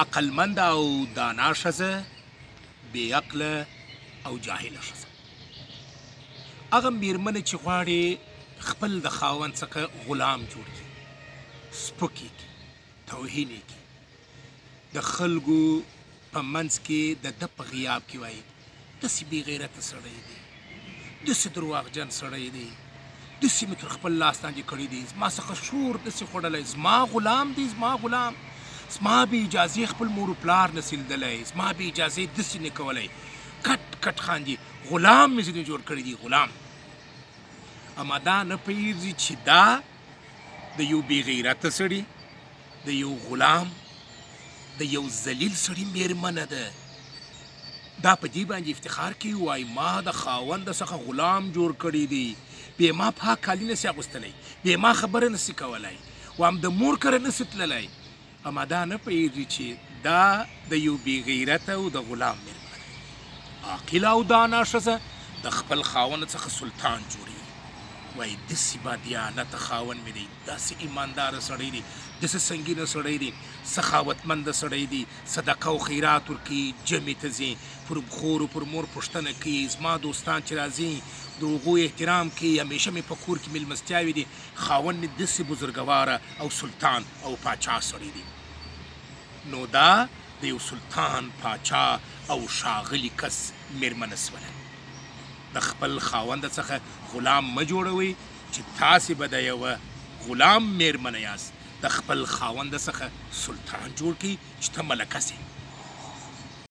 عقلمنده او دانا ښځه، بې عقله او جاهله ښځه. هغه میرمنه چې غواړي خپل د خاوند څخه غلام جوړ کړي، سپک یې کړي، توهین یې کړي، د خلکو په منځ کې د ده په غیاب کې وایي داسې بې غیرته سړی دی، داسې درواغجن سړی دی، داسې مې تر خپل لاس لاندې کړی دی، زما څخه شور داسې خوړلی، زما غلام دی، زما غلام، زما بې اجازې خپل مور و پلار نه سي لیدلی، زما بې اجازې داسې نه کولی، کټ کټ خاندي، غلام مې ځینې جوړ کړی دی، غلام. اما دا نه پوهېږي چې دا د یو بې غیرته سړي، د یو غلام، د یو ذلیل سړي میرمنه ده. دا په دې باندې افتخار کوي، وایي ما د خاوند څخه غلام جوړ کړی دی، بې ما پاک کالي نسي اغوستلی، بې ما خبره نسي کولای، وام د مور کره نسي تللی. اما دا نه پوهېږي چې دا د یو بې غیرته او د غلام میرمنه ده. عاقله او دانا ښځه د خپل خاوند څخه سلطان جوړوي، وایي داسې با دیانته خاوند مې دی، داسې ایمانداره سړی دی، داسې سنګینه سړی دی، سخاوتمند سړی دی، صدقه او خیرات ورکوي، جمع ته ځي، پر خور او پر مور پوښتنه کوي، زما دوستان چې راځي د هغو احترام کوي، همیشه مې په کور کې میلمستیاوې دي، خاوند مې داسې بزرګواره او سلطان او پاچا سړی دی. نو دا د یو سلطان، پاچا او ښاغلي کس میرمنه سوله. د خپل خاوند څخه غلام مه جوړوئ چې تاسې به د یوه غلام میرمنه یاست، د خپل خاوند څخه سلطان جوړ کړئ چې ته ملکه سې.